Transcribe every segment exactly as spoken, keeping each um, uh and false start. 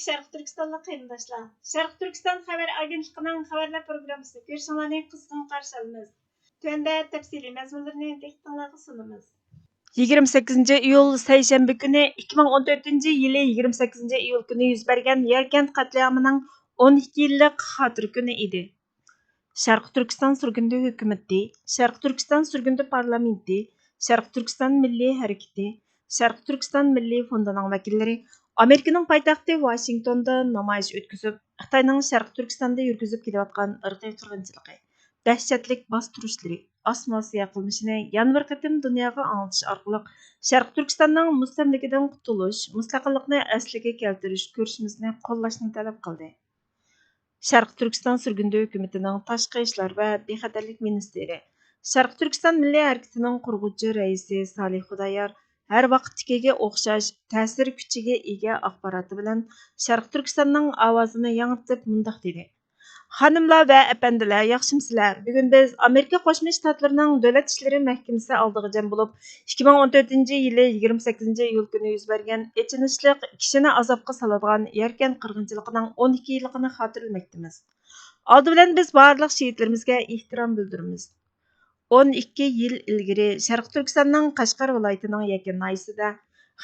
شەرقىي تۈركىستانلىق قېرىنداشلار، شەرقىي تۈركىستان خەۋەر ئاگېنتلىقىنىڭ خەۋەرلەر پروگراممىسىغا كۆرۈشۈڭلارنى قىزغىن قارشى ئالىمىز. تۆۋەندە تەپسىلىي مەزمۇنلىرىنى دىققىتىڭلارغا سۇنىمىز. يىگىرمە سەككىزىنچى ئىيۇل، سەيشەنبە كۈنى، ئىككى مىڭ ئون تۆتىنچى يىلى يىگىرمە سەككىزىنچى ئىيۇل كۈنى يۈز بەرگەن يەركەنت قەتلىئامىنىڭ ئون ئىككى يىللىق خاتىرە كۈنى ئىدى. شەرقىي تۈركىستان سۈرگۈندە ھۆكۈمىتى، شەرقىي تۈركىستان سۈرگۈندە پارلامېنتى، شەرقىي تۈركىستان مىللىي ھەرىكىتى، شەرقىي تۈركىستان مىللىي فوندىنىڭ ۋەكىللىرى ئامېرىكىنىڭ پايتەختى ۋاشىنگتوندا نامايىش ئۆتكۈزۈپ، خىتاينىڭ شەرقىي تۈركىستاندا يۈرگۈزۈپ كېلىۋاتقان ئىرقىي قىرغىنچىلىقى، دەھشەتلىك باستۇرۇشلىرى، ئاسسىمىلياتسىيە قىلمىشىنى يەنە بىر قېتىم دۇنياغا ئاڭلىتىش ئارقىلىق، شەرقىي تۈركىستاننىڭ مۇستەملىكىدىن قۇتۇلۇش، مۇستەقىللىقنى ئەسلىگە كەلتۈرۈش كۈرىشىمىزنى قوللاشنى تەلەپ قىلدى. شەرقىي تۈركىستان سۈرگۈندە ھۆكۈمىتىنىڭ تاشقى ئىشلار ۋە بىخەتەرلىك مىنىستىرى، شەرقىي تۈركىستان مىللىي ھەرىكىتىنىڭ قۇرغۇچى رەئىسى سالىھ خۇدايار ھەر ۋاقىتتىكىگە ئوخشاش تەسىر كۈچىگە ئىگە ئاپپاراتى بىلەن شەرقىي تۈركىستاننىڭ ئاۋازىنى ياڭرىتىپ مۇنداق دېدى: «خانىملار ۋە ئەپەندىلەر، ياخشىمۇسىلەر؟ بۈگۈن بىز ئامېرىكا قوشما شتاتلىرىنىڭ دۆلەت ئىشلىرى مەھكىمىسى ئالدىغا جەم بولۇپ، ئىككى مىڭ ئون تۆتىنچى يىلى يىگىرمە سەككىزىنچى ئىيۇل كۈنى يۈز بەرگەن ئېچىنىشلىق، كىشىنى ئازابقا سالىدىغان يەركەنت قىرغىنچىلىقىنىڭ ئون ئىككى يىللىقىنى خاتىرىلىمەكتىمىز. ئالدى بىلەن بىز بارلىق شېھىتلىرىمىزگە ئېھتىرام بىلدۈرىمىز.» ئون ئىككى يىل ئىلگىرى شەرقىي تۈركىستاننىڭ قەشقەر ۋىلايىتىنىڭ يەكەن ناھىيىسىدە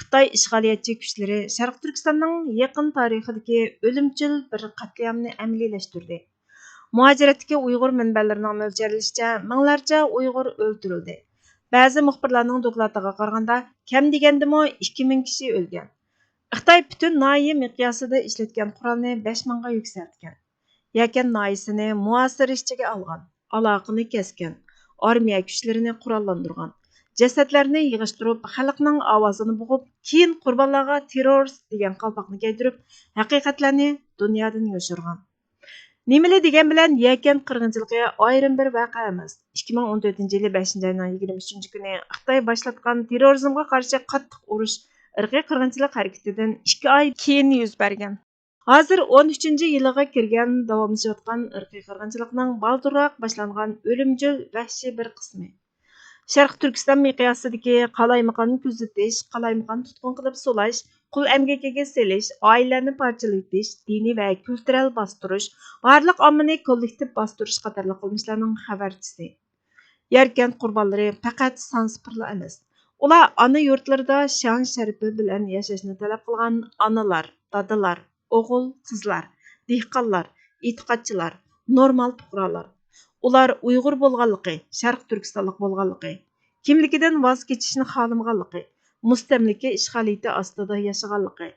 خىتاي ئىشغالىيەتچى كۈچلىرى شەرقىي تۈركىستاننىڭ يېقىن تارىخىدىكى ئۆلۈمچىل بىر قەتلىئامنى ئەمەلىيلەشتۈردى. مۇھاجىرەتتىكى ئۇيغۇر مەنبەلىرىنىڭ مۆلچەرلىشىچە، مىڭلارچە ئۇيغۇر ئۆلتۈرۈلدى. بەزى مۇخبىرلارنىڭ دوكلاتىغا قارىغاندا، كەم دېگەندىمۇ ئىككى مىڭ كىشى ئۆلگەن. خىتاي پۈتۈن ناھىيە مىقياسىدا ئىشلەتكەن قورالنى بەش مىڭغا يۈكسەلتكەن. يەكەن ناھىيىسىنى مۇھاسىرە ئىچىگە ئالغان، ئالاقىنى كەسكەن، ئارمىيە كۈچلىرىنى قوراللاندۇرغان، جەسەتلەرنى يىغىشتۇرۇپ، خەلقنىڭ ئاۋازىنى بوغۇپ، كېيىن قۇربانلارغا تېررورىست دېگەن قالپاقنى كىيدۈرۈپ، ھەقىقەتلەرنى دۇنيادىن يوشۇرغان. نېمىلا دېگەن بىلەن، يەكەن قىرغىنچىلىقى ئايرىم بىر ۋەقە ئەمەس. ئىككى مىڭ ئون تۆتىنچى يىلى بەشىنچى ئاينىڭ يىگىرمە ئۈچىنچى كۈنى خىتاي باشلاتقان تېررورىزمغا قارشى قاتتىق ئۇرۇش ئىرقىي قىرغىنچىلىق ھەرىكىتىدىن ئىككى ئاي كېيىن يۈز بەرگەن. ھازىر ئون ئۈچىنچى يىلىغا كىرگەن داۋاملىشىۋاتقان ئىرقىي قىرغىنچىلىقنىڭ بالدۇرراق باشلانغان ئۆلۈمچىل ۋەھشىي بىر قىسمى. شەرقىي تۈركىستان مىقياسىدىكى قالايمىقان كۆزىتىش، قالايمىقان تۇتقۇن قىلىپ سولاش، قۇل ئەمگىكىگە سېلىش، ئائىلىلەرنى پارچىلىۋېتىش، دىنىي ۋە كۈلتۈرەل باستۇرۇش، بارلىق ئاممىنى كوللېكتىپ باستۇرۇش قاتارلىق قىلمىشلارنىڭ خەۋەرچىسى. يەركەنت قۇربانلىرى پەقەت سانسىپىرلا ئەمەس. ئۇلار ئانا يۇرتلىرىدا شان-شەرىپى بىلەن ياشاشنى تەلەپ قىلغان ئانىلار، دادىلار، ئوغۇل، قىزلار، دېھقانلار، ئېتىقادچىلار، نورمال پۇقرالار. ئۇلار ئۇيغۇر بولغانلىقى، شەرقىي تۈركىستانلىق بولغانلىقى، كىملىكىدىن ۋاز كېچىشنى خالىمىغانلىقى، مۇستەملىكە ئىشغالىيىتى ئاستىدا ياشىغانلىقى،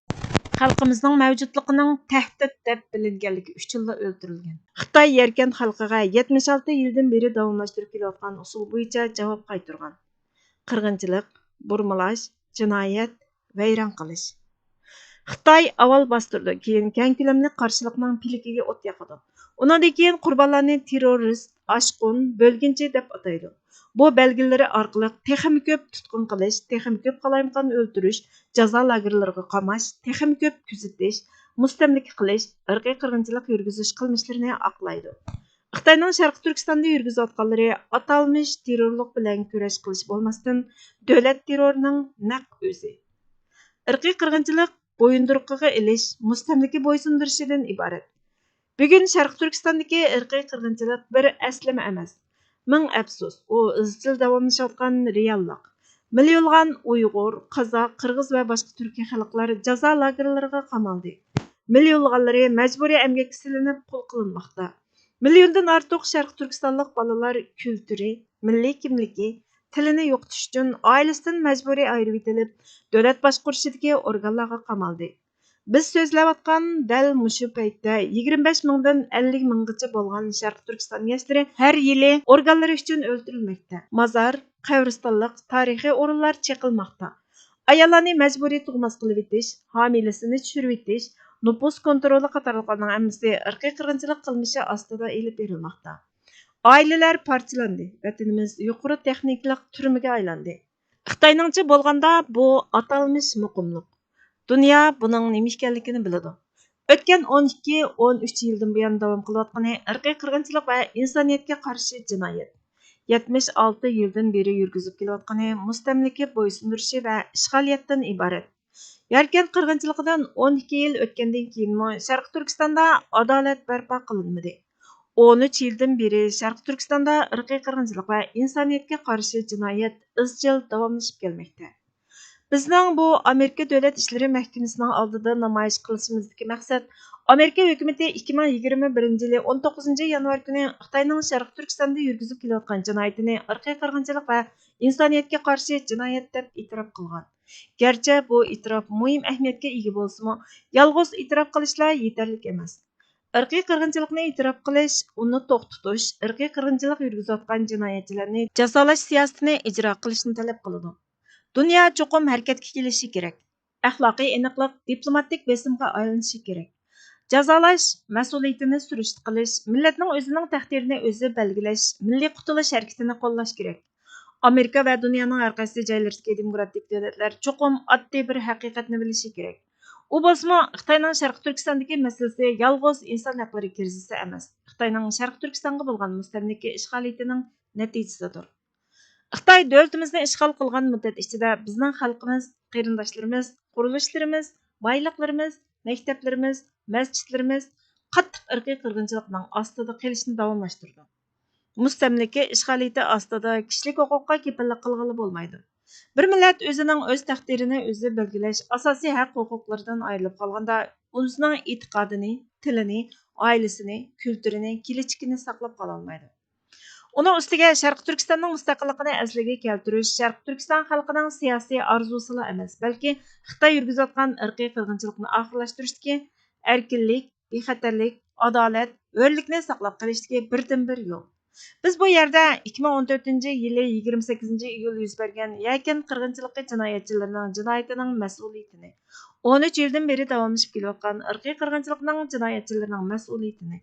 خەلقىمىزنىڭ مەۋجۇتلۇقىنىڭ تەھدىت دەپ بىلىنگەنلىكى ئۈچۈنلا ئۆلتۈرۈلگەن. خىتاي يەركەنت خەلقىگە يەتمىش ئالتە يىلدىن بېرى داۋاملاشتۇرۇپ كېلىۋاتقان ئۇسۇل بويىچە جاۋاب قايتۇرغان. قىرغىنچىلىق، بۇرمىلاش، جىنايەت، ۋەيران قىلىش. خىتاي ئاۋۋال باستۇرىدۇ، كېيىن كەڭ كۆلەملىك قارشىلىقنىڭ پىلىكىگە ئوت ياقىدۇ. ئۇنىڭدىن كېيىن قۇربانلارنى تېررورىست، ئاشقۇن، بۆلگۈنچى دەپ ئاتايدۇ. بۇ بەلگىلىرى ئارقىلىق تېخىمۇ كۆپ تۇتقۇن قىلىش، تېخىمۇ كۆپ قالايمىقان ئۆلتۈرۈش، جازا لاگېرلىرىغا قاماش، تېخىمۇ كۆپ كۆزىتىش، مۇستەملىكە قىلىش، ئىرقىي قىرغىنچىلىق يۈرگۈزۈش قىلمىشلىرىنى ئاقلايدۇ. خىتاينىڭ شەرقىي تۈركىستاندا يۈرگۈزۈۋاتقانلىرى ئاتالمىش تېررورلۇق بىلەن كۈرەش قىلىش بولماستىن، دۆلەت تېررورىنىڭ نەق ئۆزى. ئىرقىي قىرغىنچىلىق بويۇندۇرۇقىغا ئېلىش، مۇستەملىكە بويسۇندۇرۇشىدىن ئىبارەت. بۈگۈن شەرقىي تۈركىستاندىكى ئىرقىي قىرغىنچىلىق بىر ئەسلىمە ئەمەس. مىڭ ئەپسۇس، ئۇ ئىزچىل داۋاملىشىۋاتقان رېئاللىق. مىليونلىغان ئۇيغۇر، قازاق، قىرغىز ۋە باشقا تۈركىي خەلقلەر جازا لاگېرلىرىغا قامالدى. مىليونلىغانلىرى مەجبۇرىي ئەمگەككە سېلىنىپ قۇل قىلىنماقتا. مىليوندىن ئارتۇق شەرقىي تۈركىستانلىق بالىلار كۈلتۈرى، مىللىي كىملىكى، تىلىنى يوقىتىش ئۈچۈن ئائىلىسىدىن مەجبۇرىي ئايرىۋېتىلىپ، دۆلەت باشقۇرۇشىدىكى ئورگانلارغا قامالدى. بىز سۆزلەۋاتقان دەل مۇشۇ پەيتتە يىگىرمە بەش مىڭدىن ئەللىك مىڭغىچە بولغان شەرقىي تۈركىستان ياشلىرى ھەر يىلى ئورگانلىرى ئۈچۈن ئۆلتۈرۈلمەكتە. مازار، قەبرىستانلىق تارىخىي ئورۇنلار چېقىلماقتا. ئاياللارنى مەجبۇرىي تۇغماس قىلىۋېتىش، ھامىلىسىنى چۈشۈرۈۋېتىش، نوپۇس كونترولى قاتارلىقلارنىڭ ھەممىسى ئىرقىي قىرغىنچىلىق قىلمىشى ئاستىدا ئېلىپ بېرىلماقتا. ئائىلىلەر پارچىلاندى، ۋەتىنىمىز يۇقىرى تېخنىكىلىق تۈرمىگە ئايلاندى. خىتاينىڭچە بولغاندا، بۇ ئاتالمىش مۇقىملىق. دۇنيا بۇنىڭ نېمە ئىكەنلىكىنى بىلىدۇ. ئۆتكەن ئون ئىككى، ئون ئۈچ يىلدىن بۇيان داۋام قىلىۋاتقىنى ئىرقىي قىرغىنچىلىق ۋە ئىنسانىيەتكە قارشى جىنايەت. يەتمىش ئالتە يىلدىن بېرى يۈرگۈزۈپ كېلىۋاتقىنى مۇستەملىكە بويسۇندۇرۇشى ۋە ئىشغالىيەتتىن ئىبارەت. ياركەنت قىرغىنچىلىقىدىن ئون ئىككى يىل ئۆتكەندىن كېيىنمۇ شەرقىي تۈركىستاندا ئادالەت بەرپا قىلىنمىدى. ئون ئۈچ يىلدىن بېرى شەرقىي تۈركىستاندا ئىرقىي قىرغىنچىلىق ۋە ئىنسانىيەتكە قارشى جىنايەت ئىزچىل داۋاملىشىپ كەلمەكتە. بىزنىڭ بۇ ئامېرىكا دۆلەت ئىشلىرى مەھكىمىسىنىڭ ئالدىدا نامايىش قىلىشىمىزدىكى مەقسەت، ئامېرىكا ھۆكۈمىتى ئىككى مىڭ يىگىرمە بىرىنچى يىلى ئون توققۇزىنچى يانۋار كۈنى خىتاينىڭ شەرقىي تۈركىستاندا يۈرگۈزۈپ كېلىۋاتقان جىنايىتىنى ئىرقىي قىرغىنچىلىق ۋە ئىنسانىيەتكە قارشى جىنايەت دەپ ئېتىراپ قىلغان. گەرچە بۇ ئېتىراپ مۇھىم ئەھمىيەتكە ئىگە بولسىمۇ، يالغۇز ئېتىراپ قىلىشلا يېتەرلىك ئەمەس. ئىرقىي قىرغىنچىلىقنى ئېتىراپ قىلىش، ئۇنى توختىتىش، ئىرقىي قىرغىنچىلىق يۈرگۈزۈۋاتقان جىنايەتچىلەرنى جازالاش سىياسىتىنى ئىجرا قىلىشنى تەلەپ قىلىدۇ. دۇنيا چوقۇم ھەرىكەتكە كېلىشى كېرەك. ئەخلاقىي ئېنىقلىق دىپلوماتىك بېسىمغا ئايلىنىشى كېرەك. جازالاش، مەسئۇلىيىتىنى سۈرۈشتە قىلىش، مىللەتنىڭ ئۆزىنىڭ تەقدىرىنى ئۆزى بەلگىلەش، مىللىي قۇتۇلۇش ھەرىكىتىنى قوللاش كېرەك. ئامېرىكا ۋە دۇنيانىڭ ھەر قايسى جايلىرىدىكى دېموكراتىك دۆلەتلەر چوقۇم ئاددىي بىر ھەقىقەتنى بىلىشى كېرەك. ئۇ بولسىمۇ خىتاينىڭ شەرقىي تۈركىستاندىكى مەسىلىسى يالغۇز ئىنسان ھەقلىرى كىرىزىسى ئەمەس، خىتاينىڭ شەرقىي تۈركىستانغا بولغان مۇستەملىكە ئىشغالىيىتىنىڭ نەتىجىسىدۇر. خىتاي دۆلىتىمىزنى ئىشغال قىلغان مۇددەت ئىچىدە بىزنىڭ خەلقىمىز، قېرىنداشلىرىمىز، قۇرۇلۇشلىرىمىز، بايلىقلىرىمىز، مەكتەپلىرىمىز، مەسچىتلىرىمىز قاتتىق ئىرقىي قىرغىنچىلىقنىڭ ئاستىدا قېلىشنى داۋاملاشتۇرىدۇ. مۇستەملىكە ئىشغالىيىتى ئاستىدا كىشىلىك ھوقۇققا كېپىللىك قىلغىلى بولمايدۇ. بىر مىللەت ئۆزىنىڭ ئۆز تەقدىرىنى ئۆزى بەلگىلەش ئاساسىي ھەق ھوقۇقلىرىدىن ئايرىلىپ قالغاندا، ئۆزىنىڭ ئېتىقادىنى، تىلىنى، ئائىلىسىنى، كۈلتۈرىنى، كېلىچىكىنى ساقلاپ قالالمايدۇ. ئۇنىڭ ئۈستىگە شەرقىي تۈركىستاننىڭ مۇستەقىللىقىنى ئەسلىگە كەلتۈرۈش شەرقىي تۈركىستان خەلقىنىڭ سىياسىي ئارزۇسىلا ئەمەس، بەلكى خىتاي يۈرگۈزۈۋاتقان ئىرقىي قىرغىنچىلىقنى ئاخىرلاشتۇرۇشتىكى ئەركىنلىك، بىخەتەرلىك، ئادالەت، ھۆرلۈكنى ساقلاپ قېلىشتىكى بىردىنبىر يول. بىز بۇ يەردە ئىككى مىڭ ئون تۆتىنچى يىلى يىگىرمە سەككىزىنچى ئىيۇل يۈز بەرگەن يەكەن قىرغىنچىلىقى جىنايەتچىلىرىنىڭ جىنايىتىنىڭ مەسئۇلىيىتىنى، ئون ئۈچ يىلدىن بېرى داۋاملىشىپ كېلىۋاتقان ئىرقىي قىرغىنچىلىقنىڭ جىنايەتچىلىرىنىڭ مەسئۇلىيىتىنى،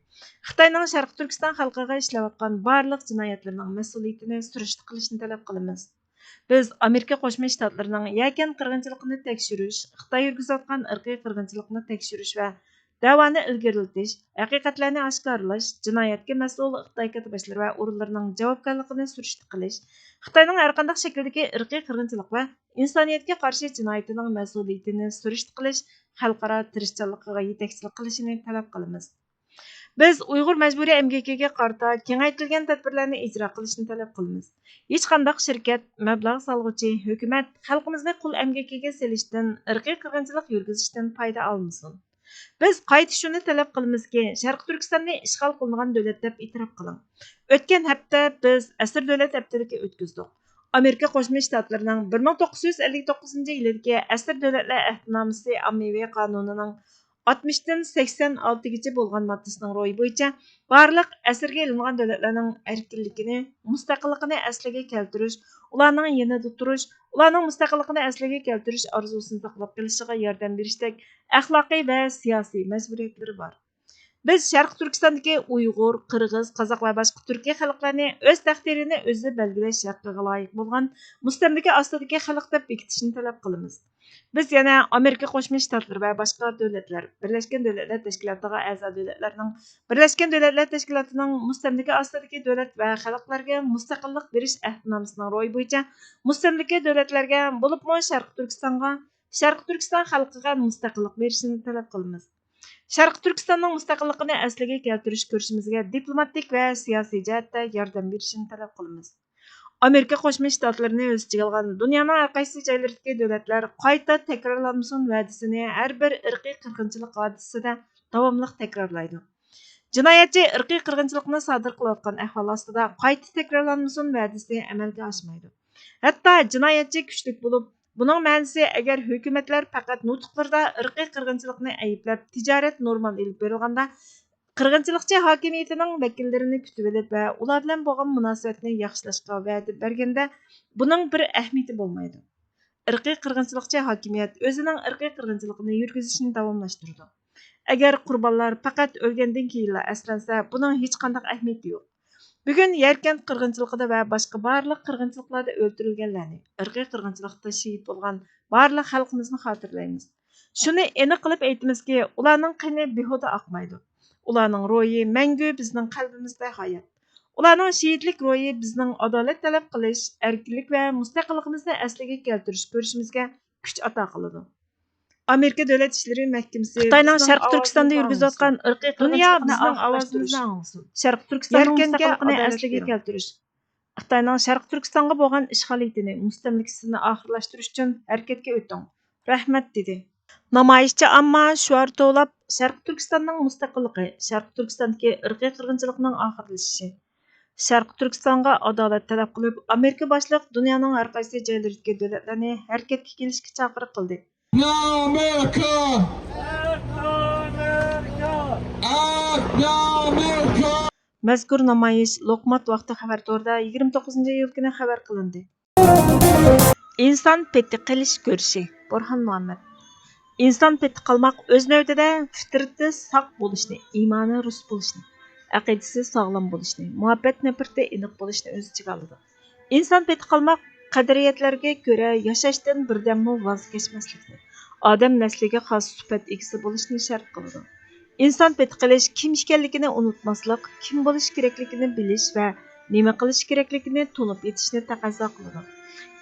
خىتاينىڭ شەرقىي تۈركىستان خەلقىگە ئىشلەۋاتقان بارلىق جىنايەتلىرىنىڭ مەسئۇلىيىتىنى سۈرۈشتە قىلىشنى تەلەپ قىلىمىز. بىز ئامېرىكا قوشما شتاتلىرىنىڭ يەكەن قىرغىنچىلىقىنى تەكشۈرۈش، خىتاي يۈرگۈزۈۋاتقان ئىرقىي قىرغىنچىلىقنى تەكشۈرۈش ۋە دەۋانى ئىلگىرىلىتىش، ھەقىقەتلەرنى ئاشكارىلاش، جىنايەتكە مەسئۇل خىتاي كاتتىباشلىرى ۋە ئورۇنلىرىنىڭ جاۋابكارلىقىنى سۈرۈشتە قىلىش، خىتاينىڭ ھەرقانداق شەكىلدىكى ئىرقىي قىرغىنچىلىق ۋە ئىنسانىيەتكە قارشى جىنايىتىنىڭ مەسئۇلىيىتىنى سۈرۈشتە قىلىش خەلقئارا تىرىشچانلىقىغا يېتەكچىلىك قىلىشىنى تەلەپ قىلىمىز. بىز ئۇيغۇر مەجبۇرىي ئەمگىكىگە قارىتا كېڭەيتىلگەن تەدبىرلەرنى ئىجرا قىلىشنى تەلەپ قىلىمىز. ھېچقانداق شىركەت، مەبلەغ سالغۇچى، ھۆكۈمەت خەلقىمىزنى قۇل ئەمگىكىگە سېلىشتىن، ئىرقىي قىرغىنچىلىق يۈرگۈزۈشتىن پايدا ئالمىسۇن. بىز قايتا شۇنى تەلەپ قىلىمىزكى، شەرقىي تۈركىستاننى ئىشغال قىلمىغان دۆلەت دەپ ئېتىراپ قىلىڭ. ئۆتكەن ھەپتە بىز ئەسىر دۆلەت ھەپتىلىكى ئۆتكۈزدۇق. ئامېرىكا قوشما شتاتلىرىنىڭ بىر مىڭ توققۇز يۈز ئەللىك توققۇزىنچى يىلىدىكى ئەسىر دۆلەتلەر ئەھدىنامىسى ئاممىۋى قانۇنىنىڭ ئاتمىشتىن سەكسەن ئالتىگىچە بولغان ماددىسىنىڭ روھى بويىچە بارلىق ئەسىرگە ئېلىنغان دۆلەتلەرنىڭ ئەركىنلىكىنى، مۇستەقىللىقىنى ئەسلىگە كەلتۈرۈش، ئۇلارنىڭ يېنىدا تۇرۇش، ئۇلارنىڭ مۇستەقىللىقىنى ئەسلىگە كەلتۈرۈش ئارزۇسىنى ساقلاپ قېلىشىغا ياردەم بېرىشتەك ئەخلاقىي ۋە سىياسىي مەجبۇرىيەتلىرى بار. بىز شەرقىي تۈركىستاندىكى ئۇيغۇر، قىرغىز، قازاق ۋە باشقا تۈركىي خەلقلەرنى ئۆز تەقدىرىنى ئۆزى بەلگىلەش ھەققىگە لايىق بولغان مۇستەملىكە ئاستىدىكى خەلق دەپ بېكىتىشنى تەلەپ قىلىمىز. بىز يەنە ئامېرىكا قوشما شتاتلىرى ۋە باشقا دۆلەتلەر، بىرلەشكەن دۆلەتلەر تەشكىلاتىغا ئەزا دۆلەتلەرنىڭ بىرلەشكەن دۆلەتلەر تەشكىلاتىنىڭ مۇستەملىكە ئاستىدىكى دۆلەت ۋە خەلقلەرگە مۇستەقىللىق بېرىش ئەھدىنامىسىنىڭ روھى بويىچە مۇستەملىكە دۆلەتلەرگە، بولۇپمۇ شەرقىي تۈركىستانغا، شەرقىي تۈركىستان خەلقىگە مۇستەقىللىق بېرىشىنى تەلەپ قىلىمىز. شەرقىي تۈركىستاننىڭ مۇستەقىللىقىنى ئەسلىگە كەلتۈرۈش كۈرىشىمىزگە دىپلوماتىك ۋە سىياسىي جەھەتتە ياردەم بېرىشىنى تەلەپ قىلىمىز. ئامېرىكا قوشما شتاتلىرىنى ئۆز ئىچىگە ئالغان دۇنيانىڭ ھەر قايسى جايلىرىدىكى دۆلەتلەر قايتا تەكرارلانمىسۇن ۋەدىسىنى ھەر بىر ئىرقىي قىرغىنچىلىق ھادىسىسىدە داۋاملىق تەكرارلايدۇ. جىنايەتچى ئىرقىي قىرغىنچىلىقنى سادىر قىلىۋاتقان ئەھۋال ئاستىدا قايتا تەكرارلانمىسۇن ۋەدىسى ئەمەلگە ئاشمايدۇ. ھەتتا جىنايەتچى كۈچلۈك بولۇپ، بۇنىڭ مەنىسى، ئەگەر ھۆكۈمەتلەر پەقەت نۇتۇقلىرىدا ئىرقىي قىرغىنچىلىقنى ئەيىبلەپ، تىجارەت نورمال ئېلىپ بېرىلغاندا، قىرغىنچىلىقچى ھاكىمىيىتىنىڭ ۋەكىللىرىنى كۈتۈۋېلىپ ۋە ئۇلار بىلەن بولغان مۇناسىۋەتنى ياخشىلاشقا ۋەدە بەرگەندە، بۇنىڭ بىر ئەھمىيىتى بولمايدۇ. ئىرقىي قىرغىنچىلىقچى ھاكىمىيەت ئۆزىنىڭ ئىرقىي قىرغىنچىلىقىنى يۈرگۈزۈشىنى داۋاملاشتۇرىدۇ. ئەگەر قۇربانلار پەقەت ئۆلگەندىن كېيىنلا ئەسلەنسە، بۇنىڭ ھېچقانداق ئەھمىيىتى يوق. بۈگۈن يەركەنت قىرغىنچىلىقىدا ۋە باشقا بارلىق قىرغىنچىلىقلاردا ئۆلتۈرۈلگەنلەرنى، ئىرقىي قىرغىنچىلىقتا شېھىت بولغان بارلىق خەلقىمىزنى خاتىرىلەيمىز. شۇنى ئېنىق قىلىپ ئېيتىمىزكى، ئۇلارنىڭ قېنى بىھۇدە ئاقمايدۇ. ئۇلارنىڭ روھى مەڭگۈ بىزنىڭ قەلبىمىزدە ھايات. ئۇلارنىڭ شېھىتلىك روھى بىزنىڭ ئادالەت تەلەپ قىلىش، ئەركىنلىك ۋە مۇستەقىللىقىمىزنى ئەسلىگە كەلتۈرۈش كۈرىشىمىزگە كۈچ ئاتا قىلىدۇ. ئامېرىكا دۆلەت ئىشلىرى مەھكىمىسى خىتاينىڭ شەرقىي تۈركىستاندا يۈرگۈزۈۋاتقان ئىرقىي قىرغىنچىلىقىنى ئاخىرلاشتۇرۇش، شەرقىي تۈركىستاننىڭ مۇستەقىللىقىنى ئەسلىگە كەلتۈرۈش، خىتاينىڭ شەرقىي تۈركىستانغا بولغان ئىشغالىيىتىنى، مۇستەملىكىسىنى ئاخىرلاشتۇرۇش ئۈچۈن ھەرىكەتكە ئۆتۈڭ. رەھمەت، دېدى. نامايىشچى ئامما شوئار توۋلاپ، شەرقىي تۈركىستاننىڭ مۇستەقىللىقى، شەرقىي تۈركىستاندىكى ئىرقىي قىرغىنچىلىقنىڭ ئاخىرلىشىشى، شەرقىي تۈركىستانغا ئادالەت تەلەپ قىلىپ، ئامېرىكا باشلىق دۇنيانىڭ ھەر قايسى جايلىرىدىكى دۆلەتلەرنى ھەرىكەتكە كېلىشكە چاقىرىق قىلدى. مەزكۇر نامايىش لوقمات ۋاقتى خەۋەر تورىدا يىگىرمە توققۇزىنچى ئىيۇل كۈنى خەۋەر قىلىندى. ئىنسان پېتى قېلىش كۈرىشى. بورھان مۇھەممەد. ئىنسان پېتى قالماق ئۆز نۆۋىتىدە فىترىتى ساق بولۇشنى، ئىمانى رۇس بولۇشنى، ئەقىدىسى ساغلام بولۇشنى، مۇھەببەت نەپرىتى ئېنىق بولۇشنى ئۆز ئىچىگە ئالىدۇ. ئىنسان پېتى قالماق قەدرىيەتلەرگە كۆرە ياشاشتىن بىردەممۇ ۋاز كەچمەسلىكنى، ئادەم نەسلىگە خاس سۈپەت ئىگىسى بولۇشنى شەرت قىلىدۇ. ئىنسان پېتى قېلىش كىم ئىكەنلىكىنى ئۇنتۇماسلىق، كىم بولۇش كېرەكلىكىنى بىلىش ۋە نېمە قىلىش كېرەكلىكىنى تونۇپ يېتىشنى تەقەززا قىلىدۇ.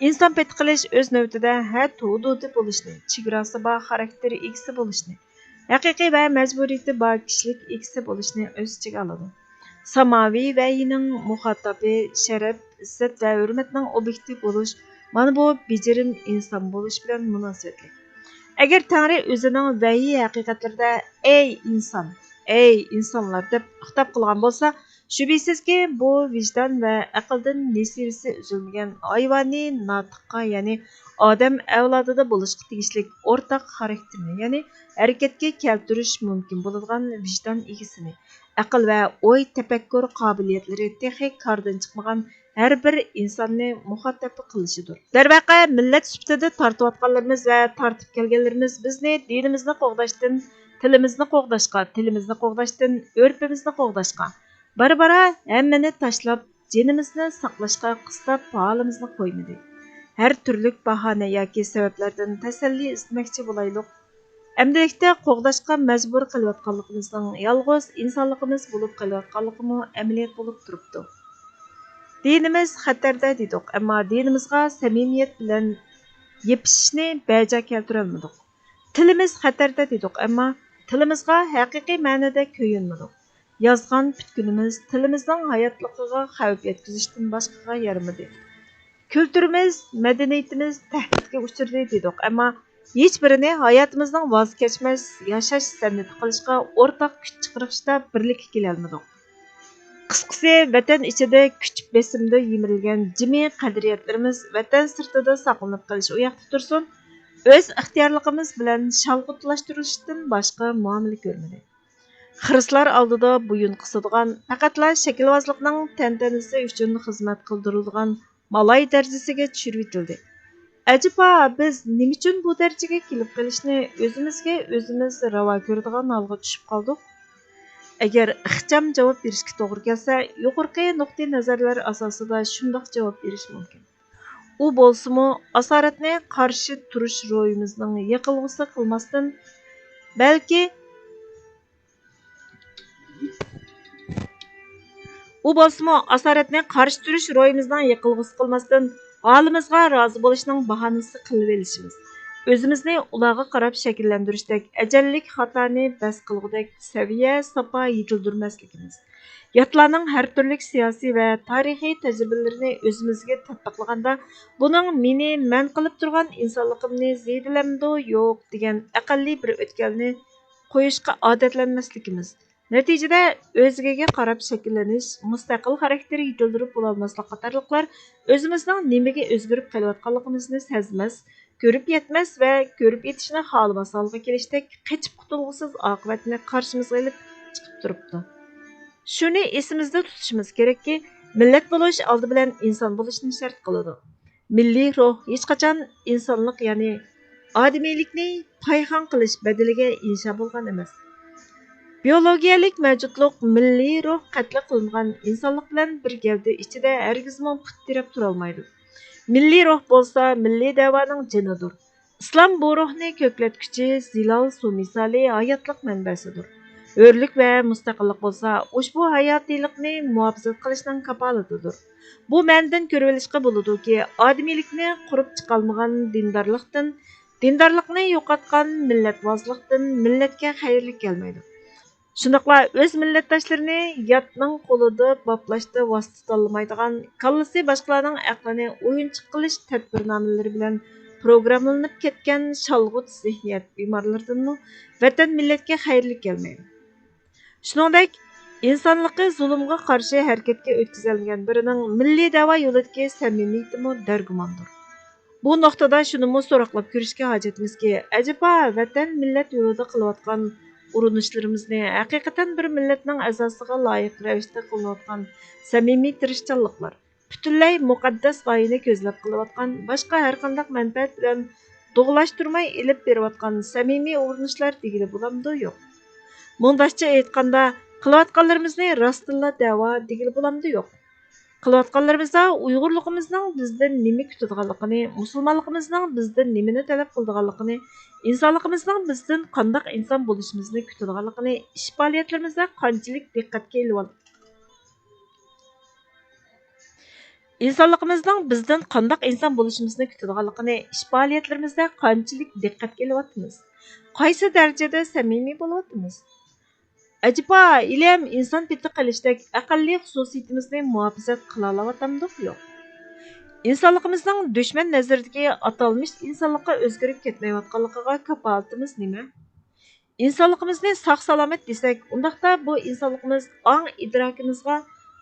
ئىنسان پېتى قېلىش ئۆز نۆۋىتىدە ھە تۇدۇدى بولۇشنى، چېگراسى بار خاراكتېرى ئىگىسى بولۇشنى، ھەقىقىي ۋە مەجبۇرىيىتى بار كىشىلىك ئىگىسى بولۇشنى ئۆز ئىچىگە ئالىدۇ. ساماۋى ۋەھىينىڭ مۇخاتابى شەرەپ، ئىززەت ۋە ھۆرمەتنىڭ ئوبيېكتى بولۇش، مانا بۇ بېجىرىم ئىنسان بولۇش بىلەن مۇناسىۋەتلىك. ئەگەر تەڭرى ئۆزىنىڭ ۋەھىي ھەقىقەتلىرىدە «ئەي ئىنسان، ئەي ئىنسانلار» دەپ خىتاب قىلغان بولسا، شۈبھىسىزكى، بۇ ۋىجدان ۋە ئەقىلدىن نېسىۋىسى ئۈزۈلمىگەن ھايۋانىي ناتىققا، يەنى ئادەم ئەۋلادىدا بولۇشقا تېگىشلىك ئورتاق خاراكتېرنى، يەنى ھەرىكەتكە كەلتۈرۈش مۇمكىن بولىدىغان ۋىجدان ئىگىسىنى، ئەقىل ۋە ئوي تەپەككۇر قابىلىيەتلىرى تېخى كاردىن چىقمىغان ھەر بىر ئىنساننى مۇخاتەپ قىلىشىدۇر. دەرۋەقە، مىللەت سۈپىتىدە تارتىۋاتقانلىرىمىز ۋە تارتىپ كەلگەنلىرىمىز بىزنى دىنىمىزنى قوغداشتىن، تىلىمىزنى قوغداشقا، تىلىمىزنى قوغداشتىن، ئۆرپىمىزنى قوغداشقا، بارا-بارا ھەممىنى تاشلاپ، جېنىمىزنى ساقلاشقا قىستاپ، ھالىمىزنى قويمىدى. ھەر تۈرلۈك باھانە ياكى سەۋەبلەردىن تەسەللى ئىزدىمەكچى بولايلۇق. ئەمدىلىكتە قوغداشقا مەجبۇر قېلىۋاتقانلىقىمىزنىڭ يالغۇز ئىنسانلىقىمىز بولۇپ قېلىۋاتقانلىقىمۇ ئەمەلىيەت بولۇپ تۇرۇپتۇ. دىنىمىز خەتەردە دېدۇق، ئەمما دىنىمىزغا سەمىمىيەت بىلەن يېپىشىشنى بەجا كەلتۈرەلمىدۇق. تىلىمىز خەتەردە دېدۇق، ئەمما تىلىمىزغا ھەقىقىي مەنىدە كۆيۈنمىدۇق. يازغان پۈتكۈنىمىز تىلىمىزنىڭ ھاياتلىقىغا خەۋپ يەتكۈزۈشتىن باشقىغا يارىمىدى. كۈلتۈرىمىز، مەدەنىيىتىمىز تەھدىتكە ئۇچرىدى دېدۇق، ئەمما ھېچبىرىنى ھاياتىمىزنىڭ ۋاز كەچمەس ياشاش سەنئىتى قىلىشقا ئورتاق كۈچ چىقىرىشتا بىرلىككە كېلەلمىدۇق. قىسقىسى، ۋەتەن ئىچىدە كۈچ بېسىمىدا يىمىرىلگەن جىمى قەدرىيەتلىرىمىز ۋەتەن سىرتىدا ساقلىنىپ قېلىش ئۇ ياقتا تۇرسۇن، ئۆز ئىختىيارلىقىمىز بىلەن شالغۇتلاشتۇرۇلۇشتىن باشقا مۇئامىلە كۆرمىدى. خىرىسلار ئالدىدا بويۇن قىسىدىغان، پەقەتلا شەكىلۋازلىقنىڭ تەنتەنىسى ئۈچۈن خىزمەت قىلدۇرۇلىدىغان مالاي دەرىجىسىگە چۈشۈرۈۋېتىلدى. ئەجەبا، بىز نېمە ئۈچۈن بۇ دەرىجىگە كېلىپ قېلىشنى ئۆزىمىزگە ئۆزىمىز راۋا كۆرىدىغان ھالغا چۈشۈپ قالدۇق؟ ئەگەر ئىخچام جاۋاب بېرىشكە توغرا كەلسە، يۇقىرىقى نۇقتىئىنەزەرلەر ئاساسىدا شۇنداق جاۋاب بېرىش مۇمكىن. ئۇ بولسىمۇ، ئاسارەتنى قارشى تۇرۇش روھىمىزنىڭ يىقىلغۇسى قىلماستىن، بەلكى ئۇ بولسىمۇ، ئاسارەتنى قارشى تۇرۇش روھىمىزنىڭ يىقىلغۇسى قىلماستىن، ھالىمىزغا رازى بولۇشنىڭ باھانىسى قىلىۋېلىشىمىز، ئۆزىمىزنى ئۇلارغا قاراپ شەكىللەندۈرۈشتەك ئەجەللىك خاتانى بەس قىلغۇدەك سەۋىيە، ساپا يېتىلدۈرمەسلىكىمىز، ياتلارنىڭ ھەر تۈرلۈك سىياسىي ۋە تارىخىي تەجرىبىلىرىنى ئۆزىمىزگە تەتبىقلىغاندا، بۇنىڭ مېنى مەن قىلىپ تۇرغان ئىنسانلىقىمنى زېدىلەمدۇ يوق دېگەن ئەقەللىي بىر ئۆتكەلنى قويۇشقا ئادەتلەنمەسلىكىمىز، نەتىجىدە ئۆزگىگە قاراپ شەكىللىنىش، مۇستەقىل خاراكتېر يېتىلدۈرۈپ بولالماسلىق قاتارلىقلار ئۆزىمىزنىڭ نېمىگە ئۆزگىرىپ قېلىۋاتقانلىقىمىزنى سەزمەس، كۆرۈپ يەتمەس ۋە كۆرۈپ يېتىشنى خالىماس ھالغا كېلىشتەك قېچىپ قۇتۇلغۇسىز ئاقىۋەتنى قارشىمىزغا ئېلىپ چىقىپ تۇرۇپتۇ. شۇنى ئېسىمىزدە تۇتۇشىمىز كېرەككى، مىللەت بولۇش ئالدى بىلەن ئىنسان بولۇشنى شەرت قىلىدۇ. مىللىي روھ ھېچقاچان ئىنسانلىق، يەنى ئادىمىيلىكنى پايخان قىلىش بەدىلىگە ئىنشا بولغان ئەمەس. بىيولوگىيەلىك مەۋجۇتلۇق، مىللىي روھ قەتلى قىلىنغان ئىنسانلىق بىلەن بىر گەۋدە ئىچىدە ھەرگىزمۇ پۇت تىرەپ تۇرالمايدۇ. مىللىي روھ بولسا مىللىي دەۋانىڭ جېنىدۇر. ئىسلام بۇ روھنى كۆكلەتكۈچى زىلال سۇ مىسالى ھاياتلىق مەنبەسىدۇر. ھۆرلۈك ۋە مۇستەقىللىق بولسا ئۇشبۇ ھاياتىيلىقنى مۇھاپىزەت قىلىشنىڭ كاپالىتىدۇر. بۇ مەنىدىن كۆرۈۋېلىشقا بولىدۇكى، ئادىمىيلىكنى قۇرۇپ چىقالمىغان دىندارلىقتىن دىندارلىقنى يوقاتقان مىللەتۋازلىقتىن مىللەتكە خەيرلىك كەلمەيدۇ. شۇنداقلا ئۆز مىللەتداشلىرىنى ياتنىڭ قولىدا باپلاشتا ۋاسىتە تاللىمايدىغان، كاللىسى باشقىلارنىڭ ئەقلىنى ئويۇنچۇق قىلىش تەدبىرنامىلىرى بىلەن پروگراممىلىنىپ كەتكەن شالغۇت زېھنىيەت بىمارلىرىدىنمۇ ۋەتەن مىللەتكە خەيرلىك كەلمەيدۇ. شۇنىڭدەك، ئىنسانلىقى زۇلۇمغا قارشى ھەرىكەتكە ئۆتكۈزەلمىگەن بىرىنىڭ مىللىي دەۋا يولىدىكى سەمىمىيىتىمۇ دەرگۇماندۇر. بۇ نۇقتىدا شۇنىمۇ سوراقلاپ كۆرۈشكە ھاجەتمىزكى، ئەجەبا ۋەتەن، مىللەت يولىدا قىلىۋاتقان ئۇرۇنۇشلىرىمىزنى، ھەقىقەتەن بىر مىللەتنىڭ ئەزاسىغا لايىق رەۋىشتە قىلىنىۋاتقان سەمىمىي تىرىشچانلىقلار، پۈتۈنلەي مۇقەددەس غايىنى كۆزلەپ قىلىۋاتقان، باشقا ھەرقانداق مەنپەئەت بىلەن دوغىلاشتۇرماي ئېلىپ بېرىۋاتقان سەمىمىي ئۇرۇنۇشلار دېگىلى بولامدۇ؟ يوق. مۇنداقچە ئېيتقاندا، قىلىۋاتقانلىرىمىزنى راستتىنلا دەۋا دېگىلى بولامدۇ؟ يوق. قىلىۋاتقانلىرىمىزدا ئۇيغۇرلۇقىمىزنىڭ بىزدىن نېمە كۈتىدىغانلىقىنى، مۇسۇلمانلىقىمىزنىڭ بىزدىن نېمىنى تەلەپ قىلىدىغانلىقىنى، ئىنسانلىقىمىزنىڭ بىزدىن قانداق ئىنسان بولۇشىمىزنى كۈتىدىغانلىقىنى ئىش پائالىيەتلىرىمىزدە قانچىلىك دىققەتكە ئېلىۋال-، ئىنسانلىقىمىزنىڭ بىزدىن قانداق ئىنسان بولۇشىمىزنى كۈتىدىغانلىقىنى ئىش پائالىيەتلىرىمىزدە قانچىلىك دىققەتكە ئېلىۋاتىمىز؟ قايسى دەرىجىدە سەمىمىي بولۇۋاتىمىز؟ ئەجەبا، ھېلىھەم ئىنسان پېتى قىلىشتەك ئەقەللىي خۇسۇسىيىتىمىزنى مۇھاپىزەت قىلالاۋاتامدۇق؟ يوق. ئىنسانلىقىمىزنىڭ دۈشمەن نەزىرىدىكى ئاتالمىش ئىنسانلىققا ئۆزگىرىپ كەتمەيۋاتقانلىقىغا كاپالىتىمىز نېمە؟ ئىنسانلىقىمىزنى ساق-سالامەت دېسەك، ئۇنداقتا بۇ ئىنسانلىقىمىز ئاڭ-ئىدراكىمىزغا،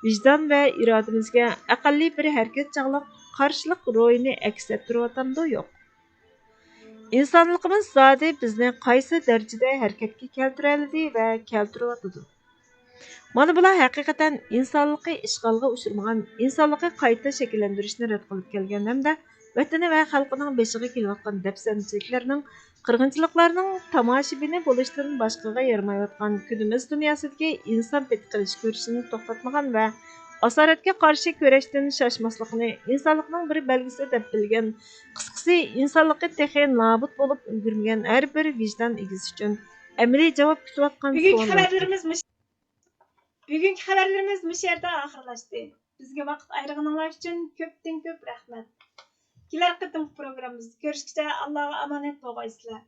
ۋىجدان ۋە ئىرادىمىزگە ئەقەللىي بىر ھەرىكەتچانلىق، قارشىلىق روھىنى ئەكس ئەتتۈرۈۋاتامدۇ؟ يوق. ئىنسانلىقىمىز زادى بىزنى قايسى دەرىجىدە ھەرىكەتكە كەلتۈرەلىدى ۋە كەلتۈرۈۋاتىدۇ؟ مانا بۇلار ھەقىقەتەن ئىنسانلىقى ئىشغالغا ئۇچرىمىغان، ئىنسانلىقى قايتا شەكىللەندۈرۈشنى رەت قىلىپ كەلگەن ھەمدە ۋەتىنى ۋە خەلقىنىڭ بېشىغا كېلىۋاتقان دەپسەندىچىلىكلەرنىڭ، قىرغىنچىلىقلارنىڭ تاماشىبىنى بولۇشتىن باشقىغا يارىمايۋاتقان كۈنىمىز دۇنياسىدىكى ئىنسان پېتى قىلىش كۈرىشىنى توختاتمىغان ۋە ئاسارەتكە قارشى كۈرەشتىن شاشماسلىقىنى ئىنسانلىقنىڭ بىر بەلگىسى دەپ بىلگەن، قىسقىسى، ئىنسانلىقى تېخى نابۇت بولۇپ ئۈلگۈرمىگەن ھەر بىر ۋىجدان ئىگىسى ئۈچۈن ئەمەلىي جاۋاب كۈتۈۋاتقان بۈگۈنكى سوئاللاردۇر. خەۋەرلىرىمىز مۇش-، بۈگۈنكى خەۋەرلىرىمىز مۇشۇ يەردە ئاخىرلاشتى. بىزگە ۋاقىت ئايرىغىنىڭلار ئۈچۈن كۆپتىن كۆپ رەھمەت. كېلەر قېتىمقى پروگراممىمىزدا كۆرۈشكىچە ئاللاغا ئامانەت بولغايسىلەر.